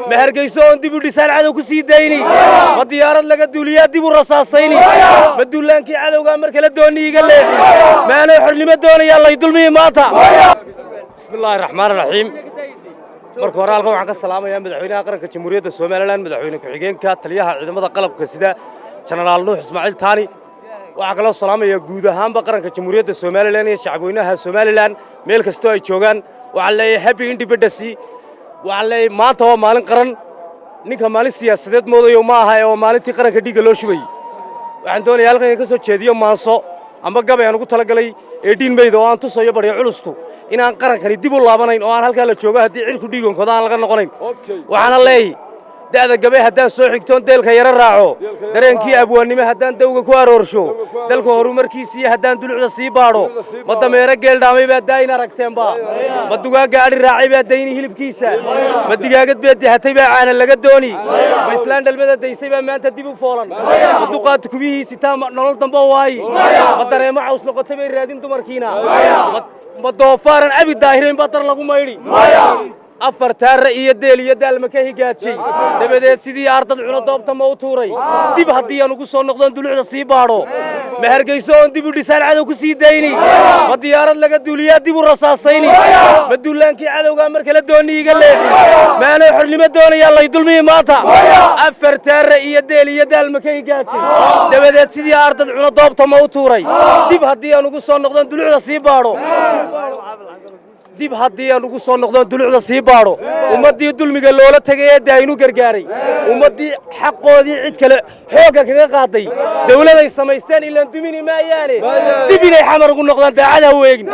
Ma Hargeyso oon dib u dhisaan cadow ku sii dayni? Ma diyaarad laga duuliyaa dib u rasaasayni? Ma duulaankii cadowgaa mar kale doonni iga leexi? Maanoo xornimo doonayaa lay dulmiyi maanta? Bismillaahi raxmaan raxiim. Marka hore halkan waxaan ka salaamayaa madaxweynaha qaranka Jamhuuriyadda Somaliland, madaxweyne ku-xigeenka, taliyaha ciidamada qalabka sida Jenaraal Nuux Ismaaciil Taani. Waxaa kaloo salaamayaa guud ahaanba qaranka Jamhuuriyadda Somaliland iyo shacabweynaha Somaliland meel kastoo ay joogaan. Waxaan leeyahay happy independence. Waxaan leeyahay maanta waa maalin qaran. Ninka maalin siyaasadeed moodayo ma aha ee waa maalintii qaranka dhiigga loo shubayey. Waxaan doonayaa halkan inaan ka soo jeediyo maanso amba gabay aan ugu talagalay 18 Mayda, oo aan tusayo baryo culustu inaan qarankani dib u laabanayn oo aan halkaa la joogo haddii cirku dhiigonkooda aan laga noqonayn. Waxaana leeyahy da'da gabe haddaan soo xigtoon, deelka yaro raaco, dareenkii abwaannimo haddaan dawga ku aroorsho, dalka horumarkiisiiyo haddaan dulucda sii baadho, ma dameero geeldhaamay baa daayin aragteenba? Ma dugaagga adhi raacay baa dayni hilibkiisa? Ma digaagad bee dihatay baa caana laga dooni? Ma islaan dhalmada daysay baa maanta dib u foolan? Ma duqaata kubihiisi taa nolol dambe waayi? Ma dareemo caws noqotay bay raadin dumarkiina? Ma doofaaran abi daahirayn baa dar lagu maydhi? Afar taarre iyo deel iyo daalma ka higaajay dabadeed sidii ardad cuno doobta ma u tuuray? Dib haddii aan ugu soo noqdoon, dulucda sii baadho, ma Hargeyso oon dib u dhisaan cadow ku sii dayni? Ma diyaarad laga duuliyaa dib u rasaasayni? Ma duulaankii cadowgaa mar kale doonni iga leexi? Maanoo xornimo doonayaa lay dulmiyi maanta? Afar taarre iyo deel iyo daalma ka higaajay dabadeed sidii ardad cuno doobta ma u tuuray? Dib haddii aan ugu soo noqdoon, dulucda sii baadho, dib haddii aan ugu soo noqdoon, dulucda sii baadho, ummaddii dulmiga loola tegay ee daayinu gargaaray, ummaddii xaqoodii cid kale xoogga kaga qaaday, dawladay samaysteen ilaan dumini maayaane, dib inay Xamar ugu noqdaan daacad ha weegin.